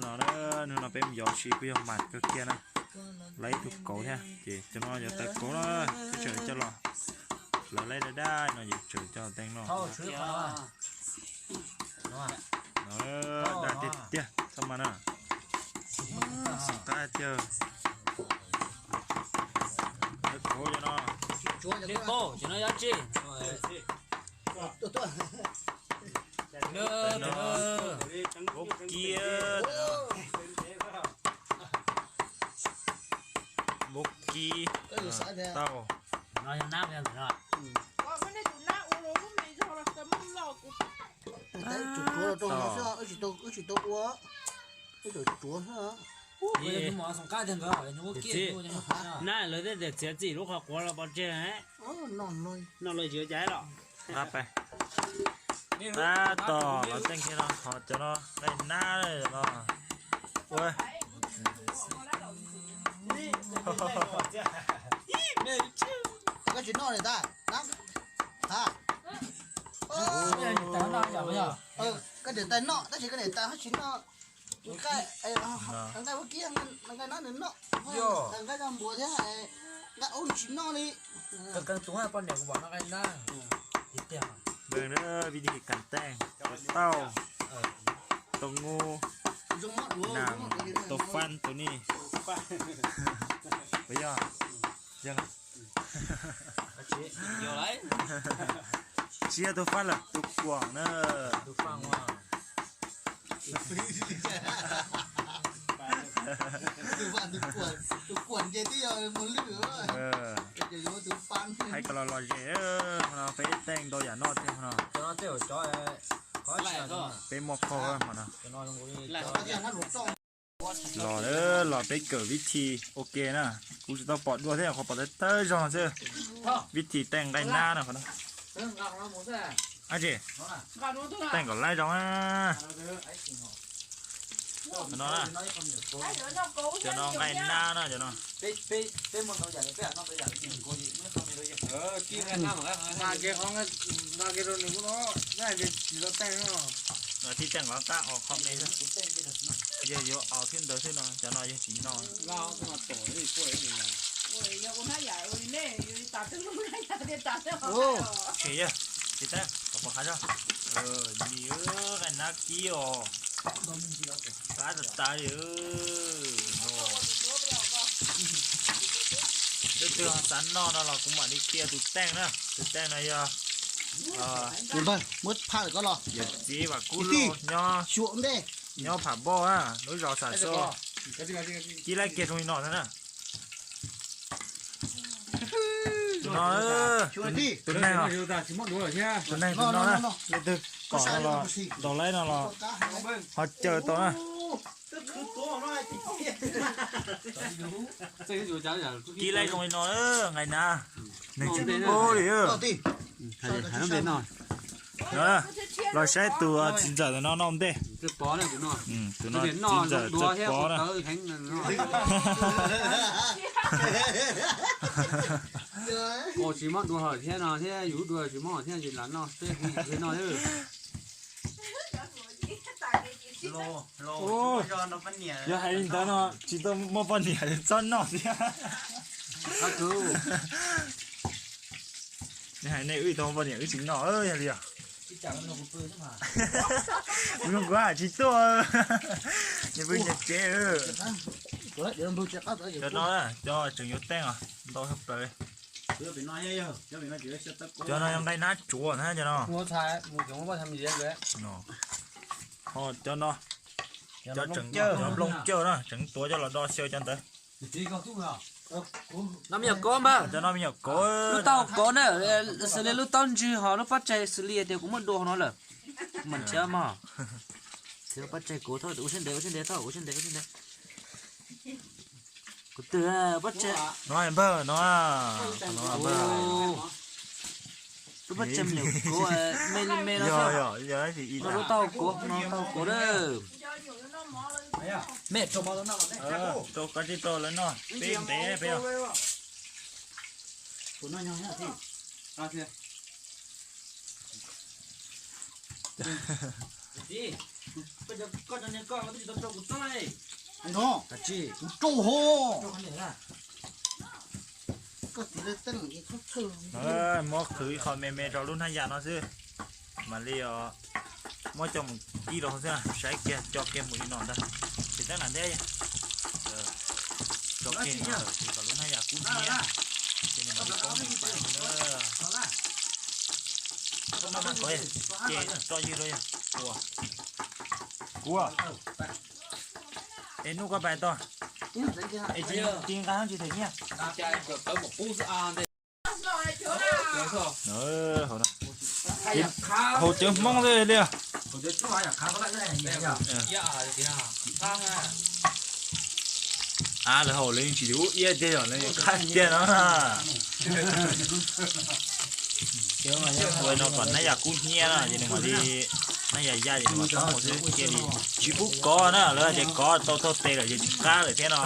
No, hnub no peb mus yos ua si kuj yog mas kawg kiag na. Lawv ib tug kauv thiab ces cov no yog tawv kauv na, peb tseem coj los hlawv laib daj daj no ces tseem coj los teeb noj. Daj tiag tiag txhob mas na. Xov qab tiag. Tawv kauv cov no. Li pab cov no yog tsi? Vaub kib, vaub kib, tauj. Tsis tau ua, tsuav xwb. Nab lawv tej tias txiav txim lub qhov quav los pov tseg, noj los tsis ua cas los. Tab tom los teej kiag no, ho cov no nqaij nab no. Ua, koj tsis noj li tas, koj niam tais noj tab sis koj niam tais ho tsis noj. Nqaij, nqaij vaub kib, nqaij nab nws noj, nqaij nab npua thiab, nqaij aub nws tsis noj li. Poj niam kuv pom noj nqaij nab. Vij thi kas teej, tauj, tau ngu, nas, tau fab tus ni. Puas yog? Yog. Tsis yog tus fab lawm, tus kuam na. Hais kom los lom zem, hmo no peb teej ntau yam noj thiab hmo no. Peb muaj qaug hmo no. Los, los peb kawm vij thi ua ke na. Kuv tsis tau pom dua thiab, qhov pom tawv tawv zog xwb. Vij thi teej nqaij nab no. Ab tsi, teej kom laib zoo na. Cov no, cov no nqaij nab no cov no. Tib teej los qab os qho me, yog yuav aus thiab ntawd xwb no, cov no yog tsis noj. Tsis yog, tsis teeb kom pom qab zog. Nqaij nab kib os. Qab tas tas li. Leej twg xav noj no los kuv mam li qhia tus teej na. Tus teej no yog muab phaj lawm koj los. Yawm txiv Vam Kub Lauj nyob, nyob Pham Npauj na, lub zos Xam Xauj. Kib laib kiag zoo li no thiab na. Tus no, tus neeg, tus neeg tus no na, leej twg pom no los, tau laib no los ho caw tau na. Kib laib zoo li no, nqaij nab, neeg tsis paub li. Los saib tus txiv ntxawm ntawm no noj ntej. Tus no txiv ntxawm txawj pov na. Tsis muab dua hawm thiab no thiab, yus dua tsis muab thiab ces lam noj xwb, kuv tsis noj li. Yog hais li ntawd no tsis tau muaj poj niam txhob noj thiab. Hais nej wb tau muaj poj niam wb tsis noj yog li os. Kuv hais tsis tuaj, nws pw nyias tsev. Cov no, cov tseem yuav teej os, ntau plaws. Cov no yog nqaij nab tsuav na cov no. Ho cov no, cov nplooj cawj na, tseem tuav coj los do xyaw cov ntawd. No me nyuam kauv npawg, cov no me nyuam kauv, lub taub hau kauv na, xws li lub taub ntswg ho lub pob tsaig xws li tias kuv muab dua hauv no lawm. Kuv mam nrhiav mog. Lub pob tsaig kauv, ua siab ntev, ua siab ntev, ua siab ntev, ua siab ntev. Kuv twg pob tsaig no npawg no. Lub pob tsaig me nyuam kauv, me li me no, lub taub hau kauv no, taub hau kauv na. Rau koj tib rau lawv noj, peb ntev peb. Koj cov niag koj twb tsis tau rau kuv txob. Kuv rau hov. Muab qhwv ib qho me me rau lub hnab yas no xwb. Mam li muab coj mus kib rau hauv xwb, saib kiag, coj kiag mus li no ntag. Ces teeb nam nteb, tso kiag no kom lub hnab yas kub hnyiab, ces nws mam li poob mus pais na. Koj maj mam kov, ces tso ywg rau yog ua. Kuv, es nub koj pais tau, es tsis nqa tsis them nyiaj. Haus cawv Hmoob xwb li. Av, lawv haus lawv yeej tsis ua iab tiag, yog lawv qab tiag no. Ua no kom hnab yas kub hnyiab no ces nws mam li, hnab yas ya ces nws mam tau mus xwb, cia li tsis pub kov na, lawv tias kov tau taug tes lawm ces tsis qab lawm thiab no.